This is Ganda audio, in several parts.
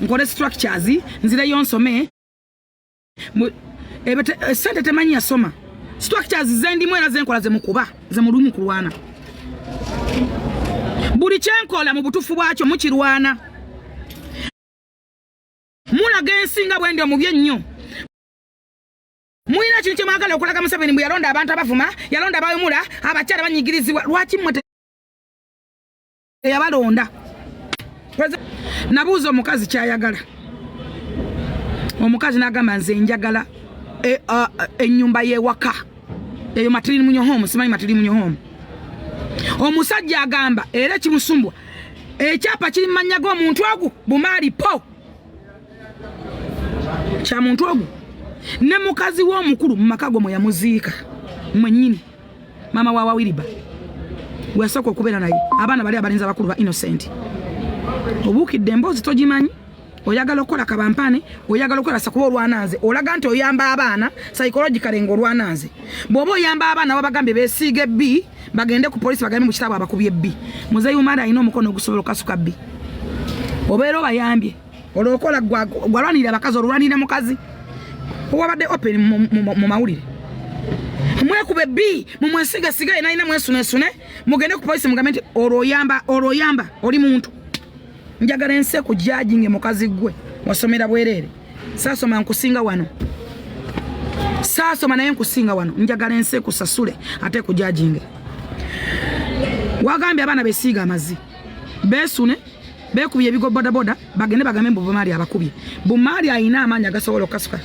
Nkole structures, nzireyo nsome. Sente temanyi yasoma. Structures zendimu era zenkola zemukuba, zemulumu kulwana. Buli kyenkola mu butuufu bwakyo mukirwana. Mulaga ensi nga bwendi omubi ennyo. Mulina kintu kye mwagala okulaga Museveni mbu yalonda abantu abavuma, yalonda abawemula, abakyala banyigirizibwa. Lwaki mmwe teyabalonda? Nabuuza omukazi ky'ayagala. Omukazi n'agamba nze njagala ennyumba y'ewaka. Eyo matrimonial home, simanyi matrimonial home. Omusajja agamba era ekimusumbwa ekyapa kiri mu mannya g'omuntu ogu bumaali po kya muntu ogu ne mukazi we omukulu mu maka go mwe yamuziika mwennyini, maama wa Wawiriba gwe yasooka okubeera naye. Abaana bali abalenzi abakulu ba Innocent. Obuukidde emboozi togimanyi, oyagala okukola kabampane, oyagala okukola sakuba olwana nze, olaga nti oyamba abaana psychologically ng'olwana nze. Bw'oba oyamba abaana wabagambye beesiiga ebbi, bagende ku polisi bagambe mu kitabo abakubye ebbi. Muzeeyi Umar alina omukono ogusobola okukasuka bbi. Obeera obayambye. Olwokola gwalwanirira abakazi, olwanirira mukazi. Owabadde open mu mawulire. Mwekube bbi, mumwesigasiga yena alina mwesunesune, mugende ku polisi mugambe nti olwo oyamba, olwo oyamba, oli muntu. Njagala ensi ekujajinge mukazi gwe, wasomera bwereere. Saasoma nkusinga wano. Saasoma naye nkusinga wano. Njagala ensi ekusasule ate ekujajinge. Wagambye abaana besiiga amazzi, beesune, beekubye ebigo bodaboda, bagende bagambe mbu Bumaali abakubye. Bumaali alina amaanyi agasobola okukasuka.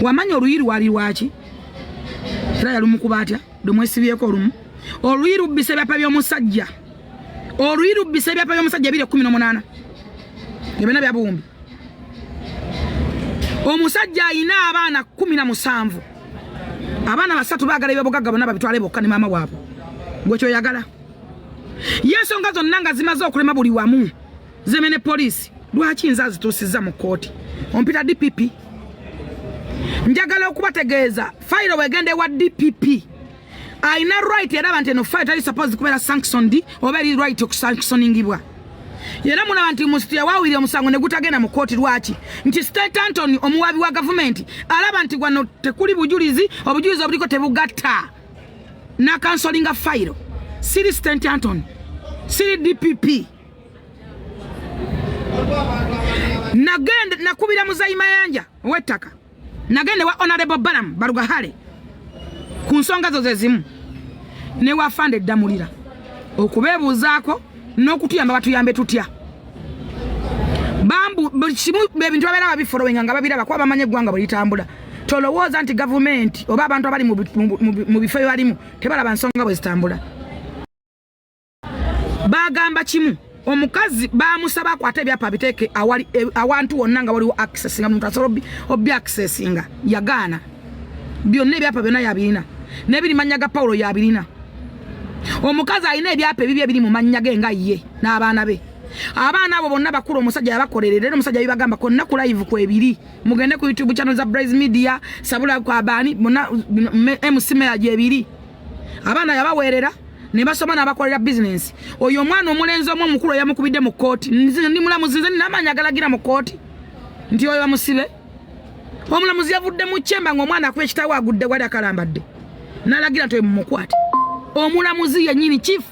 Wamanya oluyi lwali lwaki? Era yalumukuba atya? Lumwesibyeko olumu. Oluyi lubbisa ebyapa by'omusajja. Oluyi lubbisa ebyapa by'omusajja ebiri ekkumi n'omunaana. Ebyonna bya buwumbi. Omusajja alina abaana 17. Abaana 3 baagala ebyobugagga bonna babitwale bokka ne maama waabwe. Gwe ky'oyagala. Ye ensonga zonna nga zimaze okulema buli wamu. Zeme ne poliisi. Lwaki nze azituusizza mu kkooti? Ompita DPP. Njagala okubategeeza fayiro bw'egenda ewa DPP. Alina right eraba nti eno fayiro tali supposed kubeera sanctioned oba eri right okusanctioningibwa. Era mulaba nti Musiti yawaawirira omusango ne gutagenda mu kkooti. Lwaki? Nti State Anthony omuwaabi wa gavumenti alaba nti wano tekuli bujulizi, obujulizi obuliko tebugatta. N'akansolinga fayiro. Siri State Anthony, siri DPP. Nagenda nakubira Muzayi Mayanja ow'ettaka, nagenda wa Honorable Balaam Barugahare ku nsonga zo ze zimu, ne wa Fande Ddamulira okubeebuuzaako n'okutuyamba batuyambe tutya. Bambu buli kimu ebintu babeera babifolowinga nga babiraba kuba bamanyi eggwanga bwe litambula. Tolowooza nti gavumenti oba abantu abali mu bifo bye balimu tebalaba nsonga bwe zitambula. Bagamba kimu, omukazi bamusaba akwate ebyapa abiteeke awantu wonna nga waliwo access, nga muntu asobola obbi accessinga. Yagaana byonna, ebyapa byonna yabirina, n'ebiri mannya ga Paulo yabirina. Omukazi alina ebyapa ebibye ebiri mu mannya ge nga ye n'abaana be. Abaana abo bonna bakulu, omusajja yabakolerera. Era omusajja bibagamba konna ku live kwebiri. Mugende ku YouTube channel za Blaze Media, Sabula kwa Bani, bonna MC Meya gyebiri. Abaana yabaweerera ne basoma n'abakolera bizinensi. Oyo omwana omulenzi omu omukulu eyamukubidde mu kkooti, nze ndi mulamuzi, nze nina amaanyi agalagira mu kkooti nti oyo bamusibe. Omulamuzi yavudde mu kyemba ng'omwana akuba ekitaawe agudde wali akalambadde, n'alagira nti oyo mumukwate. Omulamuzi yennyini chief,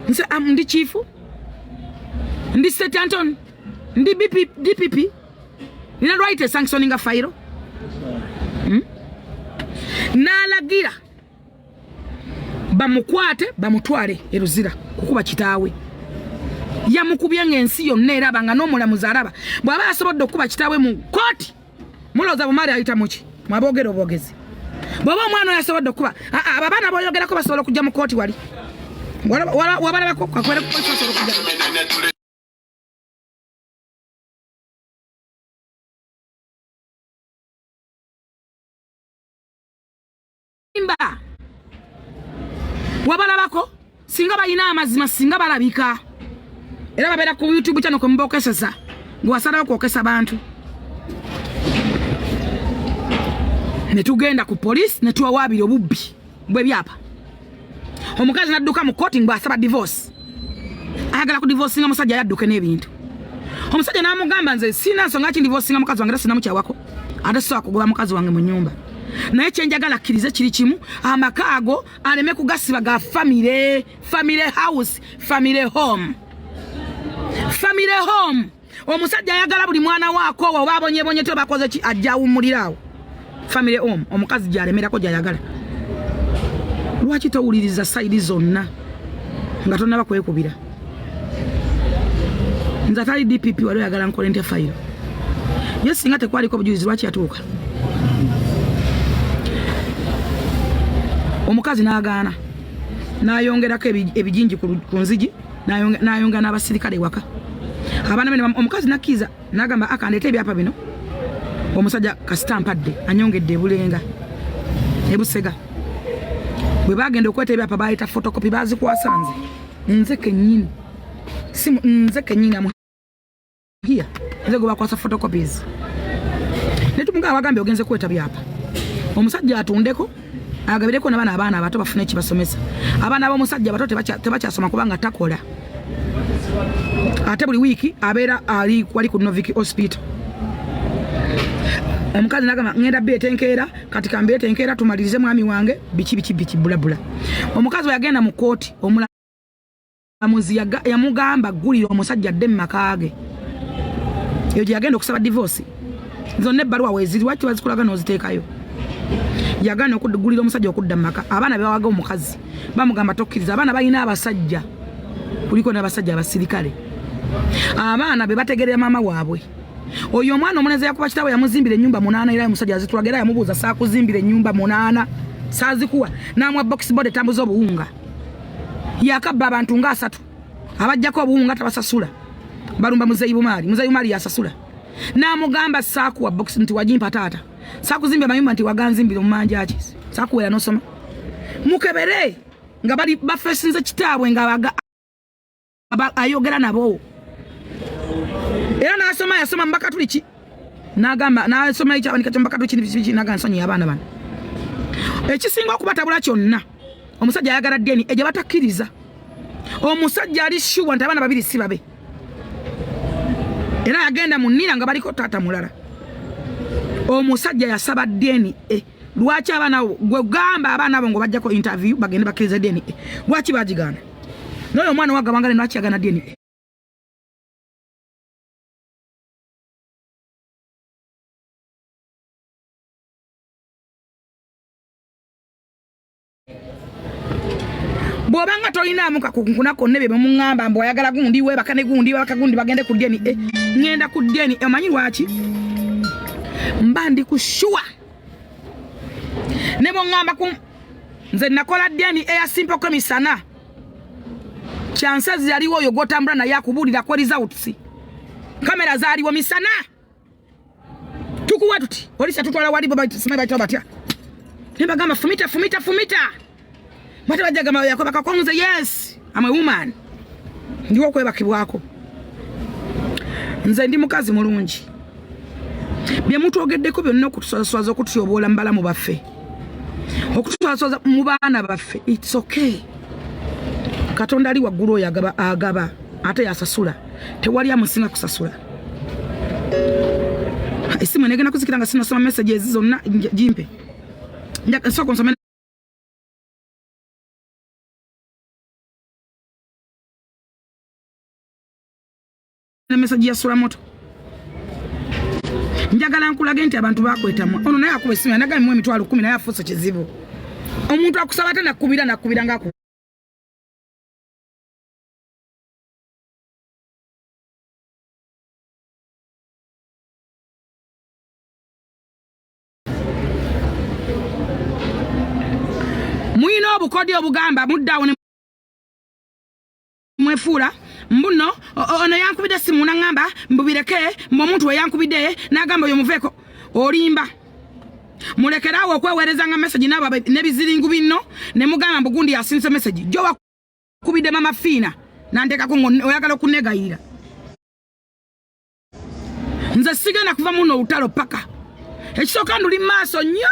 nze ndi chief, ndi State Anthony, ndi BP, DPP, nina right esanctioninga fayiro. N'alagira bamukwate bamutwale e Luzira kukuba kitaawe. Yamukubye ng'ensi yonna eraba, nga n'omulamuzi alaba. Bw'aba asobodde okukuba kitaawe mu kkooti, mulowooza Bumaali ayita muki? Mwaboogera obwogezi. Bw'oba omwana oyo asobodde okukuba, abo abaana b'oyogerako basobola okujja mu kkooti wali. Wabalabako kakwere ku polisi basobola okujja. Wabalabako singa balina amazima, singa balabika era babeera ku YouTube channel kwe mubokeseza, ng'wasalawo kwokesa bantu. Ne tugenda ku poliisi ne tuwawaabira obubbi bw'ebyapa. Omukazi n'adduka mu kkooti ng'asaba divorce, ayagala ku divorcinga musajja yadduke n'ebintu. Omusajja n'amugamba nze sirina nsonga ki ndivosinga mukazi wange era sinamukyawako ate sisobola kugoba mukazi wange mu nyumba naye kyenjagala akkirize kiri kimu amaka ago aleme kugasiba ga famire family house family home family home omusajja ayagala buli mwana waakoowa oba abonyebonye to bakoze ki ajja awummulira awo family home omukazi gyalemerako gyayagala lwaki towuliriza sayidi zonna nga tonaba kwekubira nze atali dpp wali oyagala nkole ntya fayiro ye singa tekwaliko obujulizi lwaki yatuuka omukazi n'agaana n'ayongerako ebijinji ku nzigi n'ayongera n'abasirikale ewaka abaana be omukazi nakkiriza n'agamba akandeeta ebyapa bino omusajja kasita mpadde anyongedde ebulenga ebusega bwe bagenda okweta ebyapa bayita fotokopi bazikwasa nze nze kennyini si nze kennyini here nze gwe bakwasa photocopies ne tumugamba bagambye ogenze kweta byapa omusajja atundeko agabireko nabana abaana abato bafune ekibasomesa abaana b'omusajja abato tebakyasoma kubanga takola ate buli wiiki abeera ali wali ku Novik hospital omukazi nagamba ngenda bireeta enkeera kati kambireeta enkeera tumalirize mwami wange biki biki biki bulabula omukazi bwe yagenda mu kkooti omula Omulamuzi yamugamba ggulira omusajja adde mu maka ge. Eyo gye yagenda okusaba divorce. Zonna ebbaluwa weeziri lwaki bazikulaga n'oziteekayo? Yagaana okugulira omusajja okudda mu maka. Abaana be bawaga omukazi bamugamba tokkiriza. Abaana balina abasajja, kuliko n'abasajja abasirikale. Abaana be bategerera maama waabwe. Oyo omwana omulenzi yakuba kitaawe yamuzimbira ennyumba munaana era omusajja azitulaga era yamubuuza saakuzimbira ennyumba munaana saazikuwa n'amuwa box board etambuza obuwunga. Yakabba abantu nga asatu abajjako obuwunga tabasasula balumba muzeyi bumaali muzeyi bumaali yasasula n'amugamba saakuwa box nti wagimpa taata saakuzimbira mayumba nti waganzimbira omumanja ki saakuwera n'osoma mukebere nga bali bafesinze kitaabwe nga ayogera nabo era n'asoma yasoma mu bakatuliki n'agamba n'asoma ekyawanika kyo mu bakatuliki biki n'agamba nsonyiye abaana bano ekisinga okubatabula kyonna omusajja ayagala deni egye batakkiriza omusajja ali shuwa nti abaana babiri si babe era yagenda mu nnira nga baliko taata mulala omusajja yasaba deni e lwaki abaana abo gwe gamba abaana abo ngo bajjako interview bagende bakkirize dna lwaki bagigaana noyo omwana wagabangale lwaki yagana dna bw'oba nga tolinaamu kakunkuna konna ebyo byemuŋŋamba mbu oyagala gundi weebaka ne gundi webaka gundi bagende ku dna ŋŋenda ku dna omanyi lwaki mba ndi ku shuwa ne bw'oŋŋamba ku nze nakola dna eya simple komisana kyansazi yaliwo oyo gw'otambula naye akubuulira ku results kamera zaaliwo misana tukuwa tuti polisi atutwala wali simanyi bayita batya nembagamba fumita fumita fumita bate bajagamba yakwebakako nze yes am a woman ndiwo okwebakibwako nze ndi mukazi mulungi bye mutwogeddeko byonna okutuswazaswaza okututyoboola mu balamu baffe okutuswazaswaza mu baana baffe its okay katonda ali waggulu oyo agaba agaba ate yasasula tewali amusinga kusasula esimu enegenda kuzikira nga sinasoma messages zonna jimpe nsooka nsome ne message ya sula moto njagala nkulage nti abantu bakwetamwa ono naye akuba esimu yanagambye emitwalo kumi naye afuuse kizibu omuntu akusaba ate nakubira nakubira nga muyina obukodyo obugamba muddawo ne mwefuula mbuno ono yankubidde simu naŋŋamba mbu bireke mbu omuntu we yankubidde n'agamba oyo muveeko olimba mulekeraawo okweweereza nga message n'abo n'ebiziringu binno ne mugamba mbu gundi yasinze message gyo wakubidde mama fiina nanteekako ng'oyagala okunegayirira nze sigenda kuva muno olutalo paka ekisooka nduli maaso nnyo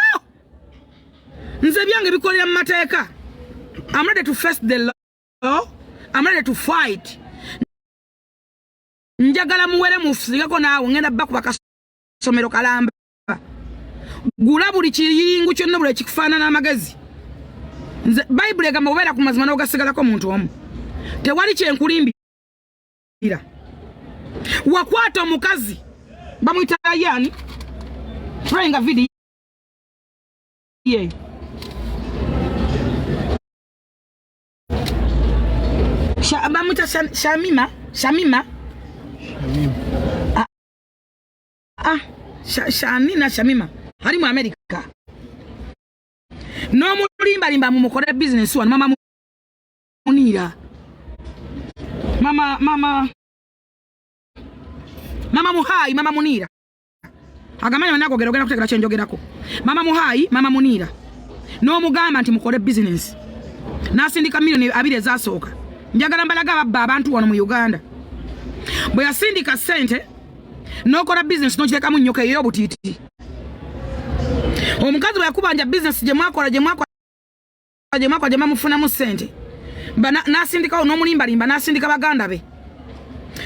nze ebyange bikolera mu mateeka I'm ready to face the law I'm ready to fight. Njagala muwere musigako naawe ngenda bakuba kasomero kalamba. Gula buli kiyingu kyonna buli ekikufaanana amagezi. Nze Bayibuli egamba obeera ku mazima n'ogasigalako omuntu omu. Tewali kyenkulimbira. Wakwata omukazi bamuyita yani praying video eyo. Bamuyita Shamima, Shamima. Ah, ah, Shanina Shamima ali mu America. N'omulimbalimba mumukole bizinesi wano mama Munira. Mama mama Mama Muhai, Mama Munira. Agamanya wanako gera kutegera kyenjogerako. Mama Muhai, Mama Munira. N'omugamba nti mukole bizinesi. N'asindika 2 millioni ezasooka. Njagala mbalaga babba abantu wano mu Uganda. Bwe yasindika ssente n'okola bizinesi n'okirekamu nnyoko ey'obutiiti. Omukazi bwe yakubanja bizinesi gye mwakola gye mwakola gye mwakola gye bamufunamu ssente n'asindikawo n'omulimbalimba n'asindika baganda be.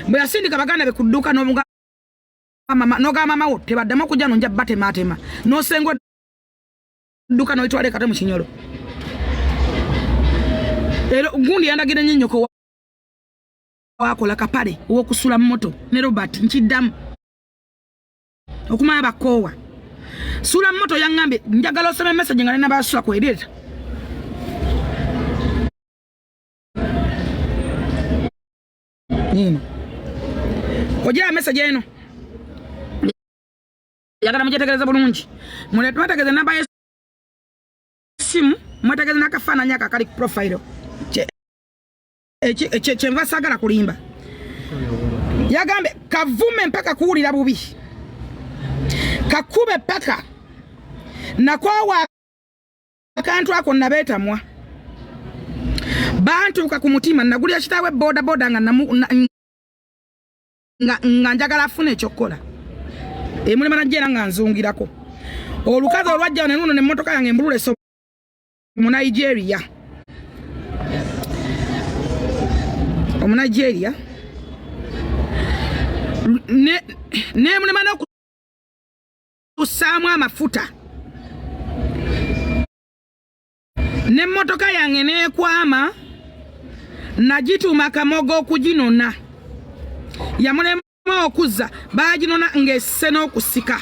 Bwe yasindika baganda be ku dduuka n'ogamba mama wo tebaddamu okujja no nja batemaatema n'osenga edduuka n'olitwala ekate mu kinyolo. Era gundi yandagira nnyo nnyoko wakola kapale ow'okusula mu moto ne Robert nkiddamu okumanya bakoowa sula moto yaŋŋambye njagala osome message nga nena basula kwereeta eno ogira message eno njagala mugyetegereze bulungi mwetegereze namba y'essimu mwetegereze n'akafaananyi ako akali ku profile kyenva saagala kulimba. Yagambye kavume mpaka kuwulira bubi, kakube paka nakoowa akantu ako nabeetamwa bantuuka ku mutima. Nagulira kitaawe boda boda nga nga njagala afune ekyokukola emulema najja era nga nzungirako olukazi olwajja ne luno nemmotoka yange embulula eso mu Nigeria omu Nigeria nemulema n'okussaamu amafuta n'emmotoka yange n'ekwama nagituuma kamogo okuginona yamulema okuzza baaginona ng'esse n'okusika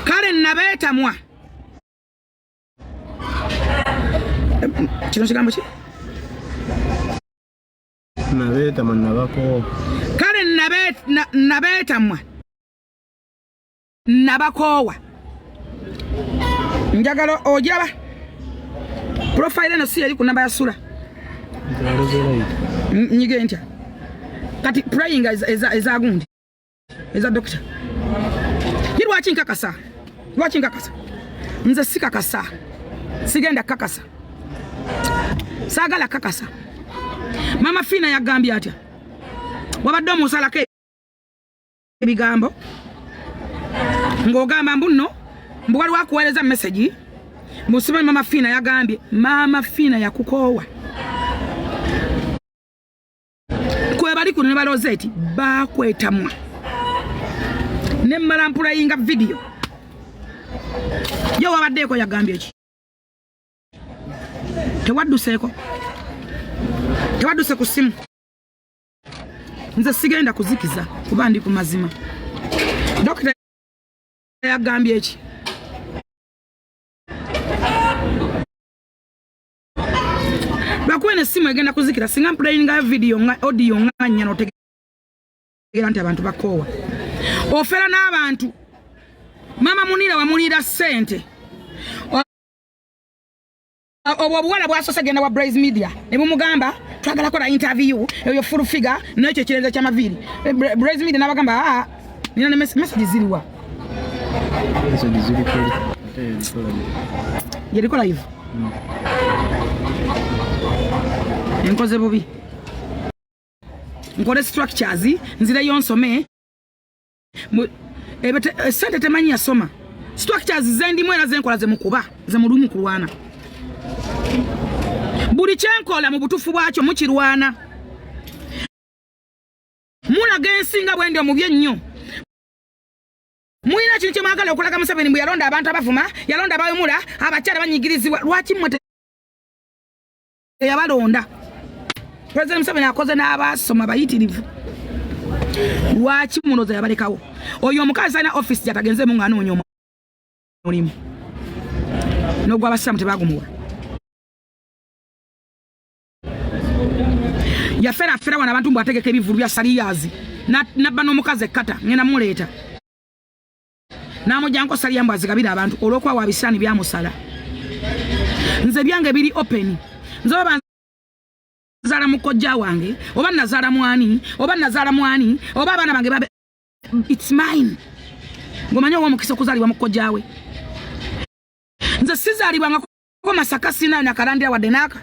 kale nabeetamwa. Kino kigambo ki? Nabeetamwa nabakoowa. Kale nabeetamwa nabakoowa. Njagala ogiraba profile eno si eri ku namba ya sula nyige ntya kati praying eza gundi eza dokita ye. Lwaki nkakasa? Lwaki nkakasa? Nze sikakasa, sigenda kakasa, saagala kakasa. Mama Fiina yagambye atya? Wabadde omusalako ebigambo ng'ogamba mbu nno mbu waliwo akuweereza message musibe. Mama Fiina yagambye Mama Fiina yakukoowa kwebali kuno ne balooza eti bakwetamwa nemmala mpulayinga vidiyo yo wabaddeeko. Yagambye ki? Tewadduseeko, tewadduse ku ssimu. Nze sigenda kuzikiza kuba ndi ku mazima. Dokita yagambye eki? Lwakuba eno essimu egenda kuzikira singa mplayingayo vidiyo nga audio nga nnya notegeera nti abantu bakoowa ofera n'abantu. Mama Munira wamuliira ssente. Obwo obuwala bwasose genda wa Braze Media ne bumugamba twagala kola interview eyo full figure n'ekyo ekirenze ky'amaviiri. Braze Media n'abagamba aa nina ne message ziriwa? Message ziri kuli ate ebikola. Yeriko live enkoze bubi nkole structures nzireyo nsome. Sente temanyi yasoma structures zendimu era zenkola zemukuba zemulumu kulwana buli kyenkola mu butuufu bwakyo mukirwana mulaga. Mulaga ensi nga bwendi omubi ennyo. Mulina kintu kyemwagala okulaga Museveni bwe yalonda abantu abavuma, yalonda abawemula, abakyala banyigirizibwa. Lwaki mmwe teyabalonda? President Museveni akoze n'abaasoma bayitirivu. Lwaki munoza yabalekawo? Oyo omukazi alina office gyatagenzemu ng'anoonya omulimu, n'ogwabasiraamu tebagumuwa. Yafera wano abantu mbu ategeka ebivulu bya saliyazi, nabba n'omukazi ekkata ngenda muleeta n'amugyanko saliya mbu azigabira abantu olw'okuba wabisiraani byamusala. Nze byange biri open. Nze oba banzaala mu kojja wange, oba nazaala mwani, oba nazaala mwani, oba abaana bange babe, it's mine. Ng'omanyi ow'omukisa okuzaalibwa mu kojjaawe. Nze sizaalibwangako Masaka, sinayo nakalandira wadde naaka.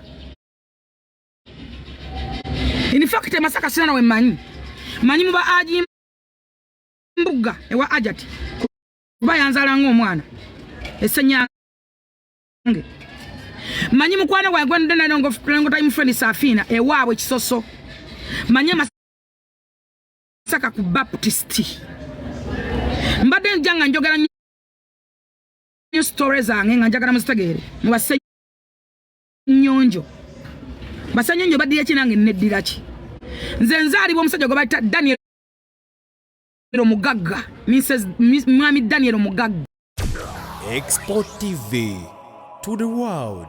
In fact, Masaka sina nawe mmanyi, manyi muba aji mbuga ewa ajati kuba yanzaala ng'omwana esenyange. Manyi mukwano gwange gwendenalongo time friend Safina ewaabwe Kisoso. Manyi Masaka ku Baptist. Mbadde nja nga njogera nnyo story zange nga njagala muzitegeere. Mubase nnyonjo, basenyonjo baddira ki nange neddira ki? Nze nzaalibwa omusajja gwe bayita Daniel Omugagga, Mrs. Mwami Daniel Omugagga. Export TV to the world.